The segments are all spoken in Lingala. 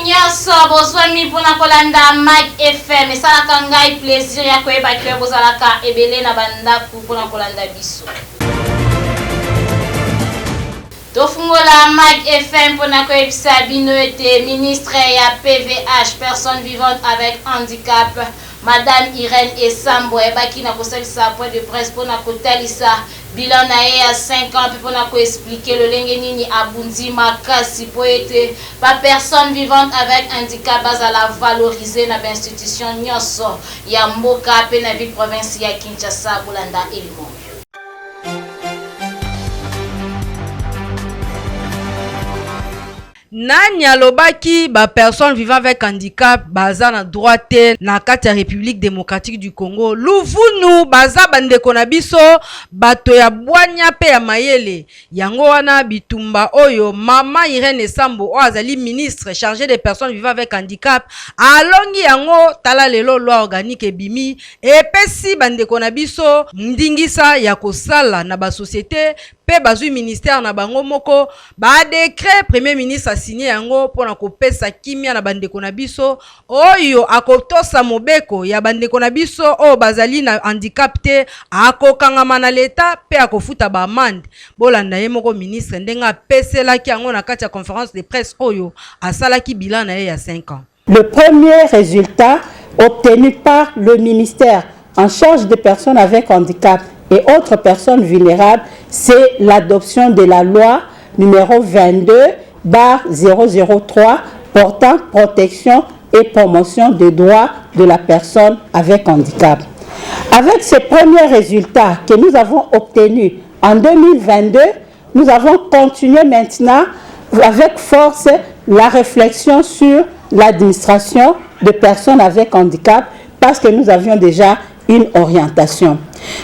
nyonso bozwami mpona kolanda Mag FM. Esalaka ngai plaisir ya koyeba ke bozalaka ebele na bandako mpona kolanda biso. Tofungola Mag FM mpona koyebisa bino ete ministre ya PVH, personne vivante avec handicap, Madame Irène Esambo ayebaki na kosalisa point de presse mpona kotalisa bilan na ye ya 5 ans mpe mpona koexpliquer lolenge nini abundi makasi mpo ete ba personnes vivantes avec handicap bazala valoriser na bainstitution nyonso ya mboka mpe na ville province ya Kinshasa. Bolanda elimo. Nani alobaki ba personnes vivant avec handicap baza na droit te na kati ya Republique democratique du Congo? Luvunu baza bandeko na biso, bato ya bwanya pe ya mayele. Yango wana bitumba oyo mama Irène Esambo oyo azali ministre chargé des personnes vivant avec handicap alongi yango. Tala lelo loi organique ebimi, epesi bandeko na biso ndingisa ya kosala na ba société pe bazwi ministère na bango moko. Ba décret premier ministre asigné yango mpona kopesa kimia na bandeko na biso. Oyo akotosa mobeko ya bandeko na biso oyo bazali na handicap te akokangama na leta mpe akofuta ba amende. Bolanda ye moko ministre ndenge apeselaki yango na kati ya conférence de presse oyo asalaki bilan na ye ya 5 ans. Le premier résultat obtenu par le ministère en charge des personnes avec handicap et autres personnes vulnérables, c'est l'adoption de la loi numéro 22/003 portant protection et promotion des droits de la personne avec handicap. Avec ces premiers résultats que nous avons obtenus en 2022, nous avons continué maintenant avec force la réflexion sur l'administration de personnes avec handicap parce que nous avions déjà une orientation.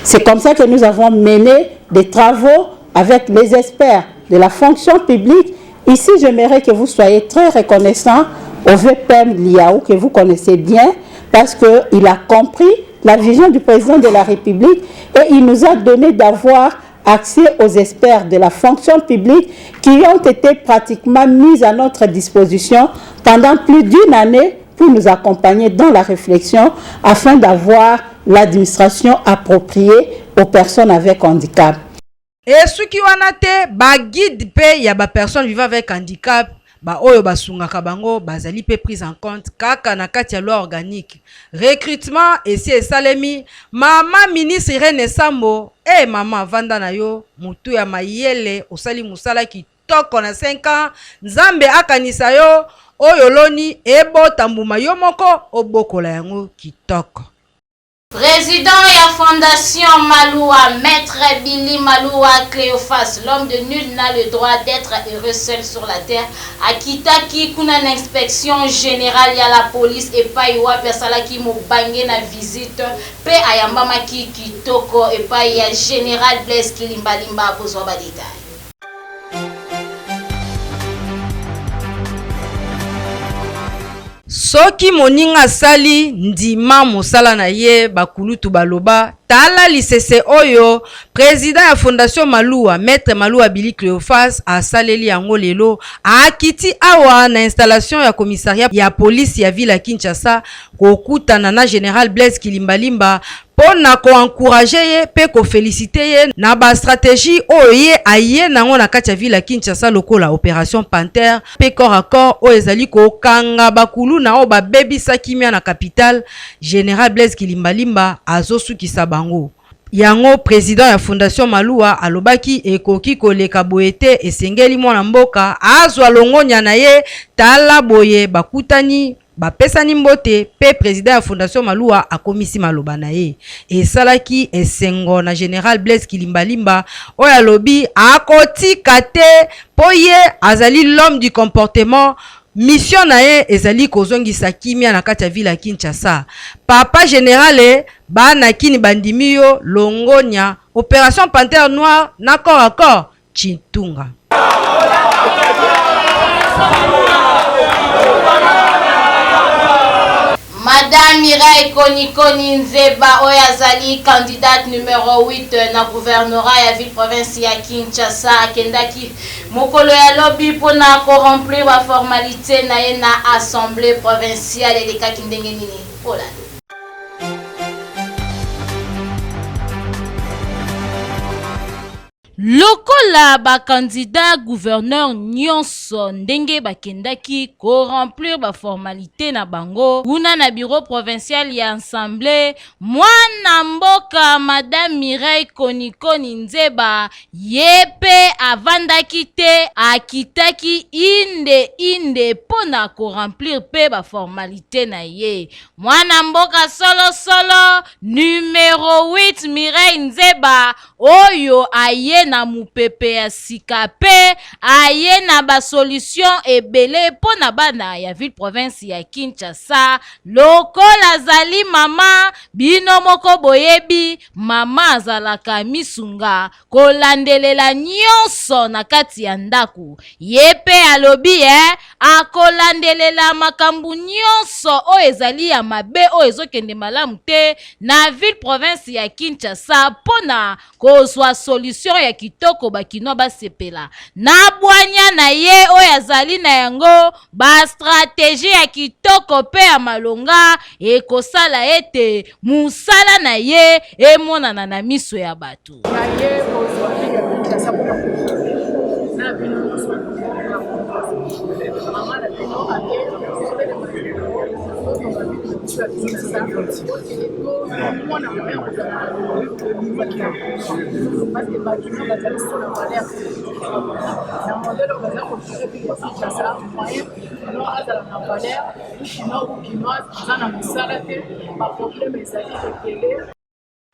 C'est comme ça que nous avons mené des travaux avec les experts de la fonction publique. Ici, j'aimerais que vous soyez très reconnaissants au VPM Liaou, que vous connaissez bien, parce qu'il a compris la vision du président de la République et il nous a donné d'avoir accès aux experts de la fonction publique qui ont été pratiquement mis à notre disposition pendant plus d'une année pour nous accompagner dans la réflexion afin d'avoir l'administration appropriée aux personnes avec handicap. Esuki wana te, baguide mpe ya bapersone vivant avec handicap, baoyo basungaka bango, bazali mpe prise en compte kaka na kati ya loi organique. Recrutement esi esalemi. Mama ministre Irene Esambo, e mama, vanda na yo, motu ya mayele, osali mosala kitoko na 5 ans. Nzambe akanisa yo, oyo oloni ebota mbuma, yo moko obokola yango kitoko. Président ya Fondation Maloua, Maître Billy Maloua Cléophas, l'homme de nul n'a le droit d'être heureux seul sur la terre, akitaki kuna na inspection générale ya la police epai wapi asalaki mobange na visite mpe ayambamaki kitoko epai ya général Blaise Kilimbalimba. Bozwa badetail. Soki moninga asali, ndima mosala na ye, bakulutu baloba. Tala lisese oyo président ya Fondation Maluwa, maître Maluwa Billy Cléophas, asaleli yango lelo. Akiti awa na installation ya commissariat ya polisi ya ville ya Kinshasa kokutana na général Blaise Kilimbalimba mpo na koencourager ye mpe koféliciter ye na bastratégie oyo ye aye nango na kati ya ville ya Kinshasa, lokola opération Panthère mpe corps à corps oyo ezali kokanga bakuluna oyo babebisa kimia na capitale. Général Blaise Kilimbalimba azosukisa bango yango. Président ya Fondation Maluwa alobaki ekoki koleka boye te, esengeli mwana mboka azwa longonya na ye. Tala boye bakutani, bapesani mbote mpe président ya Fondation Maluwa akomisi maloba na ye. Esalaki esengo na général Blaise Kilimbalimba oyo alobi akotika te mpo ye azali l'homme du comportement. Mission na ye ezali kozongisa kimia na kati ya ville ya Kinshasa. Papa général, bana kini bandimi yo, longonya. Opération Panthère Noire na corps à corps Chintunga. Madame Mireille Konikoni Nzeba oyo azali candidate numero 8 na gouvernorat ya ville province ya Kinshasa akendaki mokolo ya lobi mpona ko remplir ba formalites na ye na assemblée provinciale. Elekaki ndenge nini? Olanda. Lokola ba candidats gouverneurs nionso ndenge bakendaki ko remplir ba formalites na bango kuna na bureau provincial ya assemblee, mwana mboka Madame Mireille Konikoni Nzeba ye pe avandaki te, akitaki inde inde mpo na ko remplir pe ba formalites na ye. Mwana mboka solo solo, numero 8 Mireille Nzeba oyo aye na mupepe ya sika pe aye na ba solution ebele mpo na bana ya ville province ya Kinshasa. Lokola azali mama, bino moko boyebi mama azalaka misunga kolandelela nyonso na kati ya ndako. Ye pe alobi eh, akolandelela makambo nyonso oyo ezali ya mabe oyo ezokende malamu te na ville province ya Kinshasa mpo na kozwa solution ya kitoko ba kinois basepela na bwanya na ye oyo azali na yango. Ba strategie ya kitoko mpe ya malonga ekosala ete mosala na ye emonana na miso ya bato. Naye kozwa ville ya Kinshasa mpona kozwa na bino nyonso mama na bino ake kotelema totonga ville na biso ya Kinshasa okende tomona moyen kozala parce que bato na bazali so na valeur na modèle oyo baza kogere ville ya Kinshasa moyen kino azala na valeur kino ou kinoise aza na mosala te baproblème ezali ebele.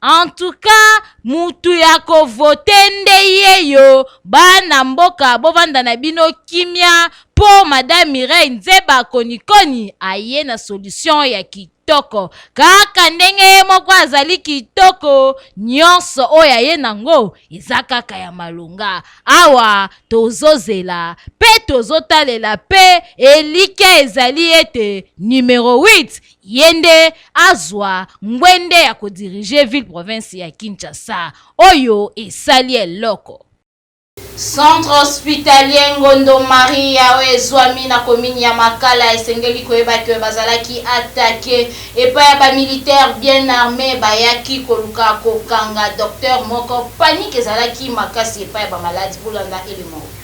En tout cas mutu ya ko vote nde yeyo bana mboka bovanda na bino kimia po madame Mireille Nzeba konikoni aye na solution ya kitoko kaka ndenge ye moko azali kitoko nionso oyo aye nango eza kaka ya malonga awa tozozela pe tozotalela pe elikya ezali ete numero 8 Ye nde azwa ngwende ya ko diriger ville province ya Kinshasa oyo esali eloko. Centre hospitalier Ngondo Maria oyo ezwami na commune ya Makala esengeli koyeba que bazalaki attaquer epai ya ba militaires bien armes bayaki koluka kokanga docteur moko. Panique ezalaki makasi epai ya ba malades. Bolanda elema oyo.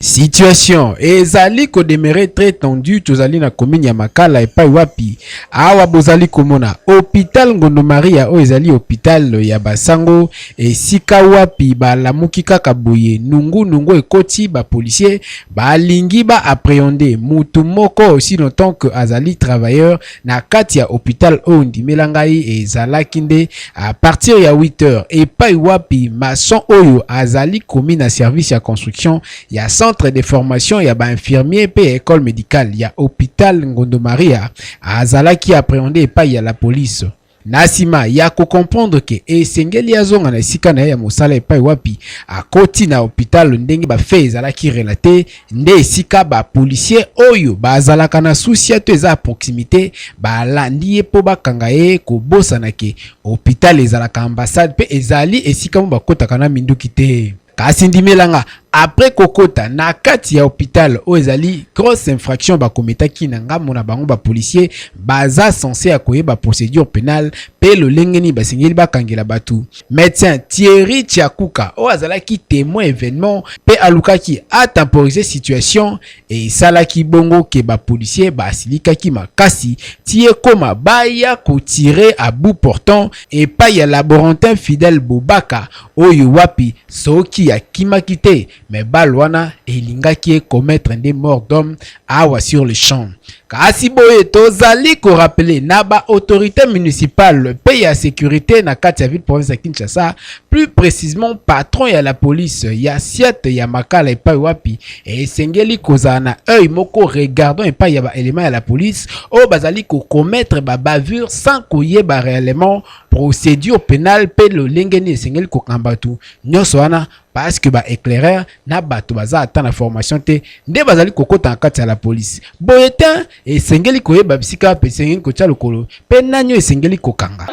Situation ezali ko demeurer très tendue, tozali na commune ya Makala epai wapi awa bozali komona hôpital Ngondo Maria oyo ezali hôpital ya basango esika wapi balamuki kaka boye nungu nungu ekoti ba policiers balingi ba appréhender mutu moko aussi longtemps que azali travailleur na kati ya hopital oyo ndimela ngai ezalaki nde à partir ya 8 heures epai wapi maçon oyo azali komi na service ya construction ya centre de formation ya ba infirmier mpe ya école médicale ya hôpital Ngondo Maria azalaki appréhendé epai ya la police. Na sima ya ko comprendre que esengeli azonga na esika na ye ya mosala epai wapi akoti na hopital ndenge ba faits ezalaki relater, nde esika ba policiers oyo bazalaka na souci to eza à proximite balandi ye mpo bakanga ye, kobosana que hopital ezalaka ambassade mpe ezali esika mo bakotaka na minduki te. Kasi ndimela nga, après kokota na kati ya hopital oyo ezali grosse infraction bakometaki na ngambo na bango, ba policiers baza cense ya koyeba procedure penale pe lolenge nini basengeli bakangela batu. Medecin Thierry Tshiakuka oyo azalaki temoin evenement pe alukaki a temporiser situation, esalaki bongo ke ba policiers basilikaki makasi ti ekoma baya ko tirer à bout portant epai ya laborantin Fidèle Bobaka oyo wapi soki akimaki te mais balle wana elingaki e commettre nde mort d'homme awa sur le champ. Kasi boye tozali ko rappeler na ba autorités municipales pe ya securite na kati ya ville province ya Kinshasa, plus précisément patron ya la police ya Siat ya Makala epai wapi esengeli kozala na œil moko regardant epai ya ba éléments ya la police oyo bazali ko commettre ba bavures sans koyeba réellement procédure pénale pe lolenge nini esengeli kokanga bato nyonso wana. Parce que ba éclaireur na bato baza ata na formation te nde bazali kokota na kati ya la police. Boye te, esengeli koyeba bisika wapi esengeli kotia lokolo mpe nani oyo esengeli kokanga.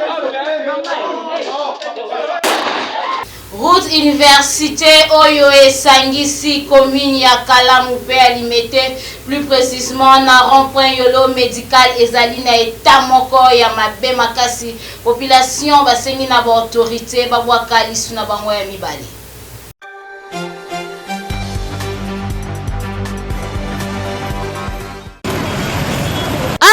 Route Universite oyo esangisi commune ya Kalamu mpe ya Limete, plus precisement na rond-point Yolo Medical ezali na etat moko ya mabe makasi. Population basengi na ba autorites babwaka lisu na bango ya mibale.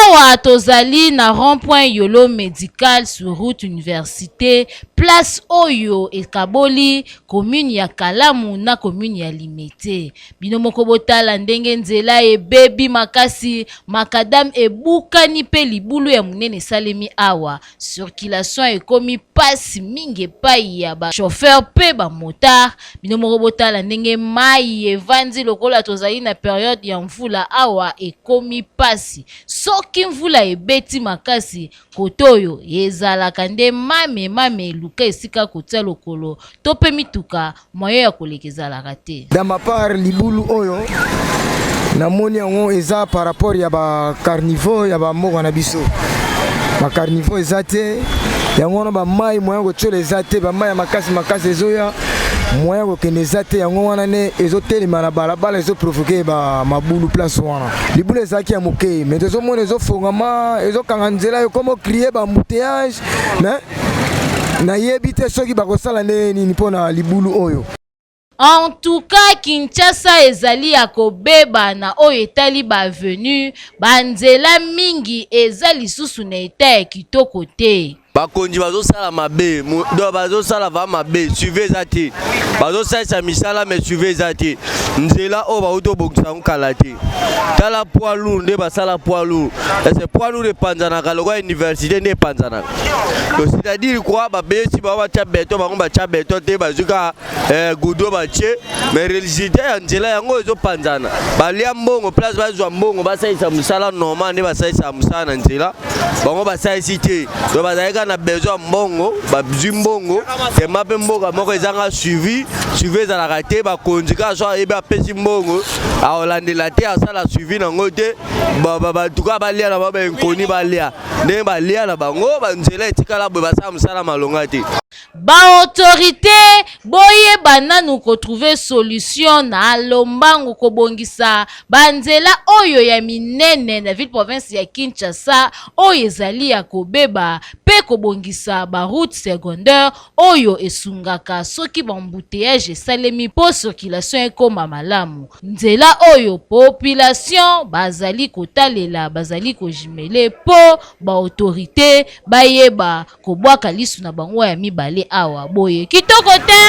Awa tozali na rond-point Yolo Medical sur route Universite, place oyo ekaboli commune ya Kalamu na commune ya Limete. Bino moko botala ndenge nzela ebebi makasi, macadam ebukani pe libulu ya munene esalemi awa. Circulation ekomi pasi mingi epayi ya ba chauffeurs pe ba motards. Bino moko botala ndenge mayi evandi lokola tozali na periode ya mvula awa ekomi pasi. Soki mvula ebeti makasi kote oyo ezalaka nde mame mame luka esika kotia lokolo to pe mituka moyen ya koleka ezalaka te. Dans ma part libulu oyo namoni yango eza par rapport ya ba carnivaux ya ba mboka na biso ba carnivaux eza te yango wana ba mai moyen kotiola eza te ba mai ya makasi makasi ezoya moyen kokende eza te yango wana nde ezotelema na balabala ezoprovoke ba mabulu place wana libulu ezalaki ya moke mais tozomona ezofongama ezokanga nzela ekoma ocrie ba embouteillage mais nayebi te soki bakosala ndenge nini mpo na libulu oyo. En tout cas Kinshasa ezali ya kobeba na oyo etali ba avenue, ba nzela mingi eza lisusu na etat ya kitoko te. Bakonzi bazosala mabe, donc bazosala va mabe, suivi eza te. Bazosalisa misala mais suivi eza te. Nzela oyo bauti obongisa yango kala te. Tala poids lourd nde basala poids lourd. Est-ce poids lourd epanzanaka lokola université nde epanzanaka? Donc c'est-à-dire quoi babeti bango batya beton bango batya beton te bazwi kaka eh, goudron batie mais résultat ya nzela yango ezopanzana balia mbongo place bazwa mbongo basalisa mosala normal nde basalisa mosala na nzela bango basalisi te donc bazali kaka na besoin ya mbongo bazwi mbongo tema mpe mboka moko ezanga suivi suivi ezalaka te bakonzi kaka so ayebi apesi mbongo akolandela te asala suivi nango te bato kaka balia na bango bainkoni balia ndenge balia na bango banzela etikala boye basala mosala malonga te. Ba autorite boyeba nanu ko trouver solution na lombangu kobongisa ba nzela oyo ya minene na ville province ya Kinshasa oyo ezali ya kobeba pe kobongisa ba route secondaire oyo esungaka soki ba embouteillages esalemi po circulation ekoma malamu. Nzela oyo population bazali kotalela bazali ko jumeler po ba autorites bayeba kobwaka lisu na bango ya mibale awa boye kitoko te.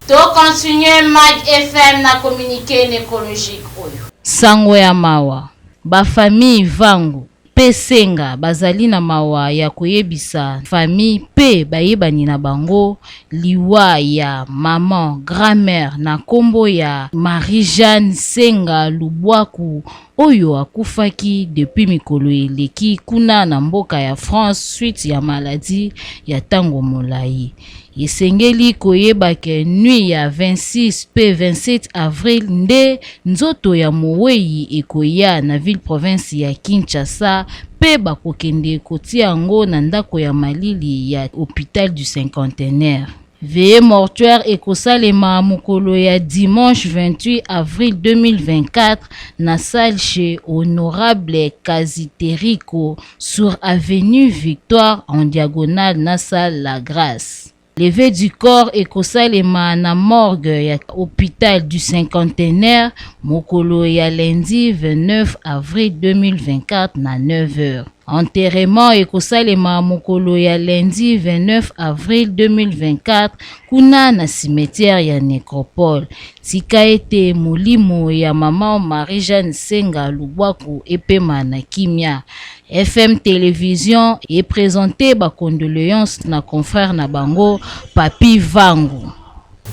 To continuer Mag FM na communiqué necrologique oyo. Sango ya mawa, ba famille Vangu pe Senga bazali na mawa ya koyebisa famille pe bayebani na bango liwa ya maman grand-mère na kombo ya Marie-Jeanne Senga Lubwaku oyo akufaki depuis mikolo eleki kuna na mboka ya France suite ya maladie ya tango molayi. Esengeli koyeba ke nuit ya 26 pe 27 avril nde nzoto ya moweyi ekoya na ville-province ya Kinshasa pe bakokende kotia yango na ndako ya malili ya hopital du Cinquantenaire. Veillee mortuaire ekosalema mokolo ya dimanche 28 avril 2024 na salle chez Honorable Kaziteriko sur avenue Victoire en diagonale na salle La Grace. Levee du corps ekosalema na morgue ya hopital du Cinquantenaire mokolo ya lundi 29 avril 2024 na 9 heures. Enterrement ekosalema mokolo ya lundi 29 avril 2024 kuna na cimetière ya Necropole. Tika ete molimo ya maman Marie-Jeanne Senga Lubwaku epema na kimia. FM Television e presenter ba condoleances na confrère na bango Papy Vangu.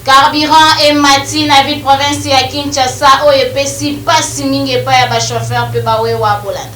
Carburant emati na ville province ya Kinshasa oyo epesi pasi mingi epai ya ba chauffeurs mpe ba wewa. Bolanda.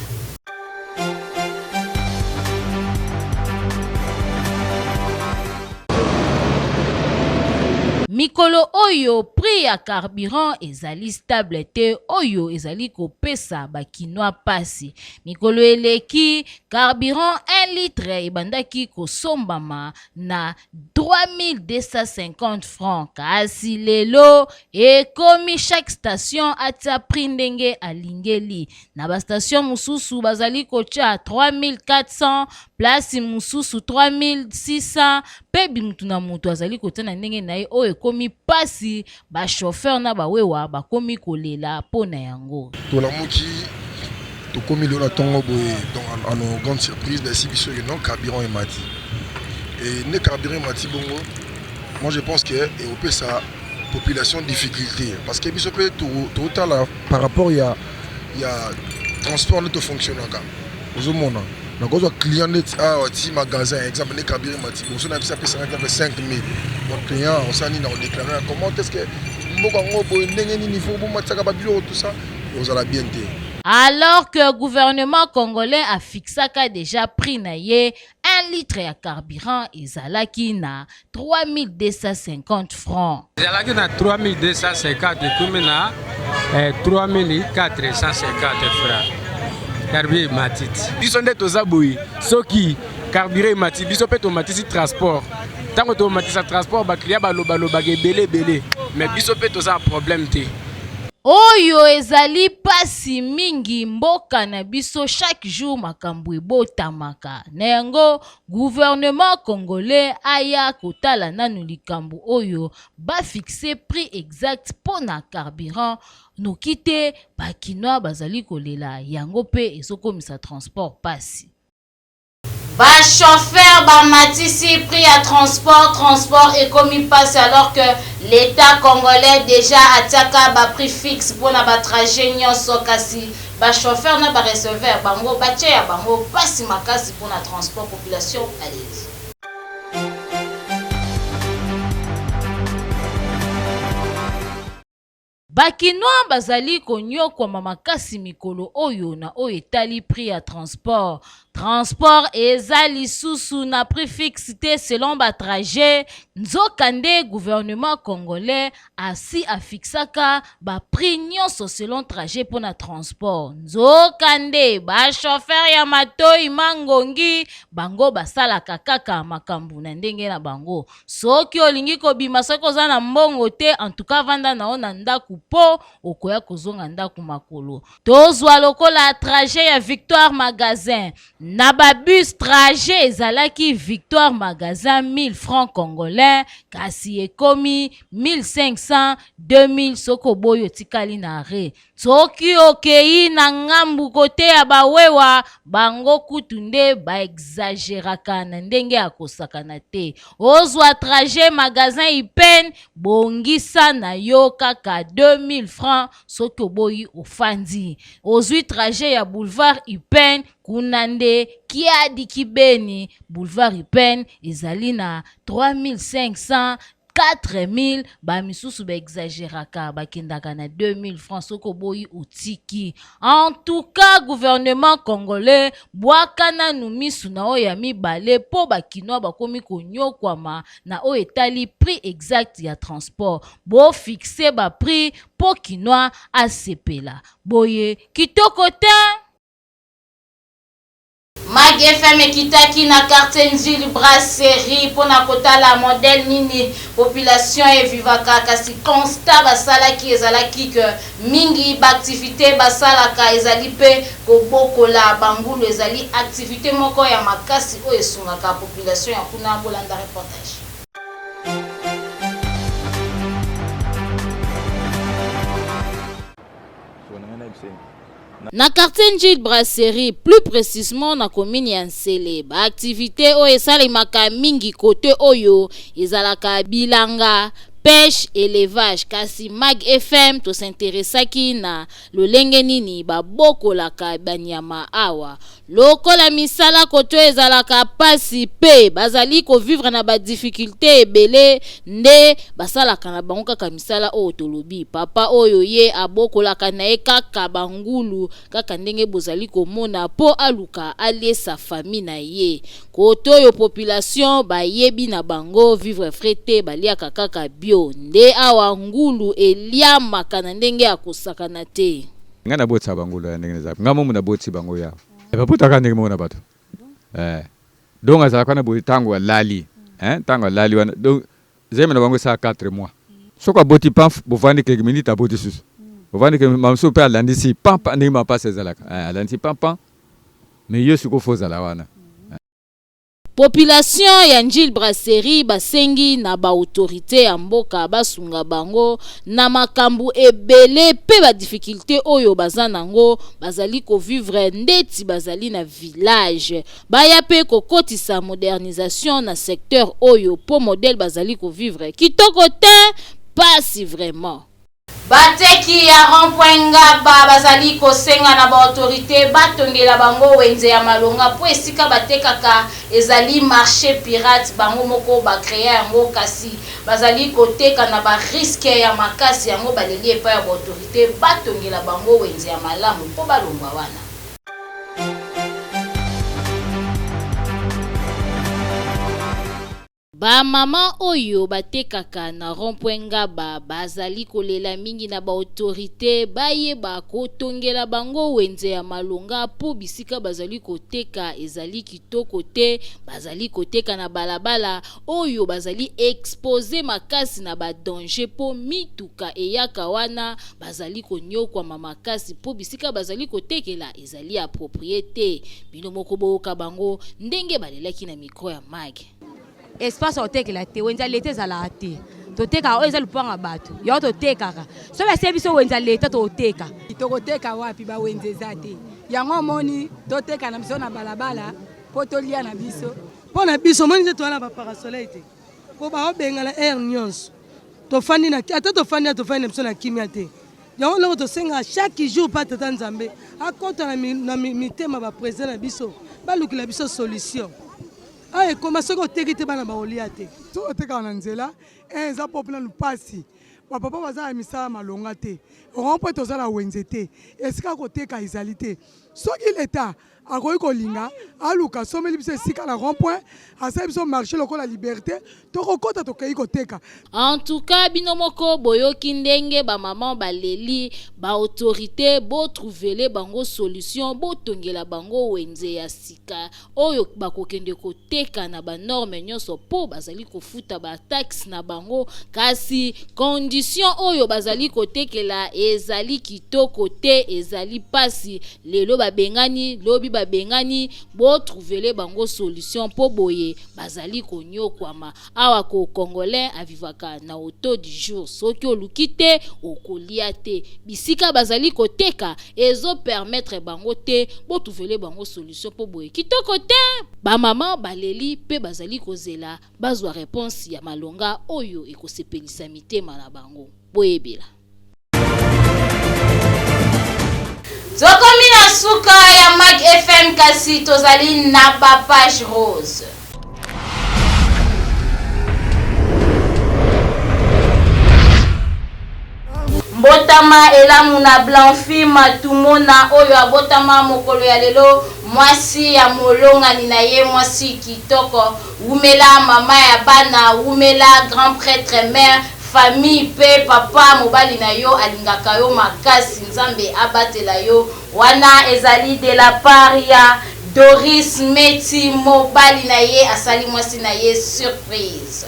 Mikolo oyo prix ya carburant ezali stable te oyo ezali kopesa ba kinois pasi. Mikolo eleki carburant 1 litre ebandaki kosombama na 3250 francs kasi lelo ekomi chaque station atia prix ndenge alingeli. Na ba station mosusu bazali kotia 3400, place mosusu 3600 mpe mutu na mutu azali kotia na ndenge na ye oyo ekomi pasi ba chauffeur na ba wewa bakomi kolela mpo na yango. Tolamuki tokomi lelo na ntongo boye donc à nos grandes surprises bayesi biso ke non carburant emati et nde carburant emati bongo moi je pense que ekopesa population difficulté parce que biso mpe totala par rapport ya ya transport nde tofonctionnaka ozomona nakozwa client neti awa ti magasin exemple nde carburant emati bonso na biso apesanga exemple 5000 donc client osala nini na kodéclare comment est ce que mboka yango boye ndenge nini fo bomatisaka babiloko tout ça ozala bien te. Alors que gouvernement congolais afixaka déjà prix na ye 1 litre ya carburant ezalaki na 3250 francs. Ezalaki na 3250 ekomi na 3450 francs. Carburant emati ti. Biso nde toza boye soki carburant emati biso mpe tomatisi transport. Ntango tomatisa transport baclient balobalobaka ebele ebele mais biso mpe toza na problème te. Oyo ezali pasi mingi mboka na biso chaque jour makambo ebotamaka na yango gouvernement congolais aya kotala nanu likambo oyo ba fixe prix exact mpo na carburant noki te ba kinois bazali kolela yango mpe ezokomisa transport pasi. Ba chauffeurs ba matisi prix ya transport, transport ekomi pasi alors que l'etat congolais dejà atiaka ba prix fixe pona ba trajet nionso kasi ba chauffeurs na ba receveurs bango batie ya bango pasi makasi pona transport population baleli. Ba kinois bazali konyokwama makasi mikolo oyo na oyo etali prix ya transport. Transport eza lisusu na prix fixe te selon ba trajets, nzoka nde gouvernement congolais asi a fixaka ba prix nyonso selon trajet mpo na transport. Nzoka nde ba chauffeurs ya matoyi mangongi bango basalaka kaka makambo na ndenge na bango. Soki olingi kobima soki oza na mbongo te en tout cas vanda na yo na ndaku po okoya kozonga ndaku makolo. Tozwa lokola trajet ya Victoire Magasin na ba bus trajet ezalaki Victoire Magasin 1000 francs congolais kasi ekomi 1500 2000 soki oboyi otikali na arret. Soki okeyi na ngambu kote ya ba wewa bango kutu nde ba exageraka na ndenge ya kosakana te. Ozwa trajet magasin Ipen bongisa na yo kaka 2000 francs soki oboyi ofandi. Ozwi trajet ya boulevard Ipen kuna nde kiadi kibeni boulevard Ipen ezali na 3500 4000 ba misusu ba exageraka bakendaka na 2000 francs soki oboyi otiki. En tout cas gouvernement congolais bwaka nanu misu na oyo ya mibale po ba kinois bakomi konyokwama na oyo etali prix exact ya transport. Bo fixe ba prix po kinois asepela. Boye kitoko tein! Mag FM ekitaki na quartier Ndjili Brasserie mpo na kotala modèle nini population evivaka kasi constat basalaki ezalaki que mingi ba activites basalaka ezali mpe kobokola ba ngulu ezali activite moko ya makasi oyo esungaka population ya kuna bolanda reportage. Na quartier Ndjili Brasserie, plus precisement na commune ya Nsele, ba activites oyo esalemaka mingi cote oyo ezalaka bilanga, peche, elevage. Kasi Mag FM to s'interessaki na lolenge nini babokolaka banyama awa. Lokola misala kote oyo ezalaka pasi pe bazali ko vivre na ba difficultes ebele nde basalaka na bango kaka misala oyo tolobi. Papa oyo ye abokolaka na ye kaka ba ngulu kaka ndenge bozali komona po aluka aliesa famille na ye. Kote oyo population bayebi na bango vivre frais te baliaka kaka bio. bio nde awa ngulu eliamaka na ndenge ya kosakana te. Ngai nabotisa ba ngulu ya ndenge nini ngai momu nabotisi bango ya babotaka ndenge moko na bato eh donc azalaka wana boye tango alali hein tango alali wana donc zemi na bango esala 4 mois soki aboti pamf bovandi quelques minutes aboti susu bovandi quelques mosusu mpe alandisi pampa ndenge mapasa ezalaka eh, alandisi pampa mais yo sikoyo fo ozala wana. Population ya Ndjil Brasserie basengi na ba autorites ya mboka basunga bango na makambu ebele pe ba difficultes oyo baza nango, bazali ko vivre ndeti bazali na village. Baya pe kokotisa modernisation na secteur oyo po modèle bazali ko vivre kitoko tein! Pasi vraiment. Bateki ya rond-point Ngaba bazali kosenga na ba autorites batongela bango wenze ya malonga mpo esika batekaka ezali marche pirate bango moko ba crea yango kasi bazali koteka na ba risques ya makasi yango baleli epai ya ba autorites batongela bango wenze ya malamu mpo balongwa wana. Ba maman oyo batekaka na rond point Ngaba bazali kolela mingi na ba autorites bayeba kotongela bango wenze ya malonga po bisika bazali koteka ezali kitoko te, bazali koteka na balabala oyo bazali expose makasi na ba danger po mituka eyaka wana bazali koniokwama makasi po bisika bazali kotekela ezali approprie te. Bino moko boyoka bango ndenge balelaki na micro ya Mag. Espace ya kotekela te, wenze ya leta ezalaka te. Totekaka oyo eza lupango ya bato, yango totekaka. Soki batie biso wenze ya leta tokoteka. Tokoteka wapi? Ba wenze eza te. Yango omoni toteka na biso na balabala mpo tolia na biso. Mpo na biso omoni nde toza na ba parasoleil te mpo baobengana heure nyonso tofandi na ata tofandi na tofandi na biso na kimia te yango eloko tosengaka chaque jour pa tata nzambe akɔta na mitema ba president na biso balukela biso solution awa ekoma soki oteki te bana bakolia te. Soki otekaka na nzela eh, eza propre nanu pasi ba papa baza na misala malonga te rond point toza na wenze te esika koteka ezali te soki l'etat akoki kolinga aluka asomeli biso esika na rond point asali biso marché lokola liberte tokokota tokei koteka. En tout cas bino moko boyoki ndenge ba maman baleli ba autorites bo trouvele bango solution botongela bango wenze ya sika oyo bakokende koteka na ba normes nyonso mpo bazali kofuta ba taxes na bango, kasi condition oyo bazali kotekela ezali kitoko te, ezali pasi, lelo babengani, lobi babengani, bo trouvele bango solution mpo boye bazali konyokwama. Awa ko congolais avivaka na au taux du jour, soki oluki te okolia te, bisika bazali koteka ezo permettre bango te, bo trouvele bango solution po boye kitoko te. Ba maman baleli pe bazali kozela bazwa reponse ya malonga oyo ekosepelisa mitema na bango. Boyebela. Tokomi na suka ya Mag FM kasi tozali na ba page rose. Mbotama elamu na Blanfi Matumona oyo abotama mokolo ya lelo, mwasi ya molongani na ye, mwasi kitoko. Wumela mama ya bana, wumela grand pretre mère famille pe papa mobali na yo alingaka yo makasi nzambe abatela yo wana ezali de la part ya Doris Meti mobali na ye asali mwasi na ye surprise.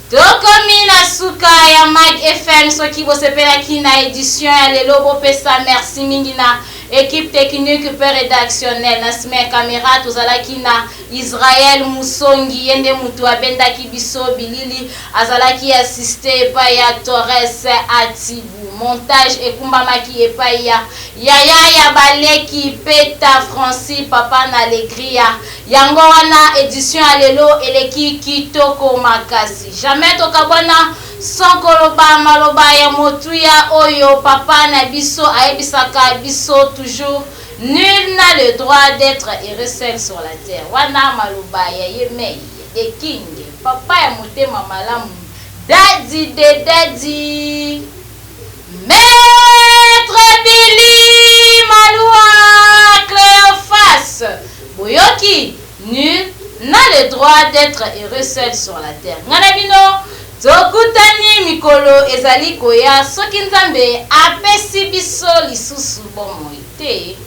Tokomi na suka ya Mag FM soki bosepelaki na edition ya lelo bopesa merci mingi na equipe technique pe redactionnelle na sima ya camera tozalaki na Israël Musongi ye nde mutu abendaki biso bilili azalaki assiste epai ya Torres Atibu montage ekumbamaki epai ya yaya ya baleki Peta Francis papa na Alegria Yango wana edition ya lelo eleki kitoko makasi. Jamais tokabwana sans koloba maloba ya motuya oyo papa na biso ayebisaka biso toujours nul n'a le droit d'etre heureux seul sur la terre. Wana maloba ya ye mei the king papa ya motema malamu daddy de daddy. Maitre Billy Malua Cleophas boyoki nul n'a le droit d'etre heureux seul sur la terre nga na bino. Tokutani mikolo ezali koya soki Nzambe apesi biso lisusu bomoi te.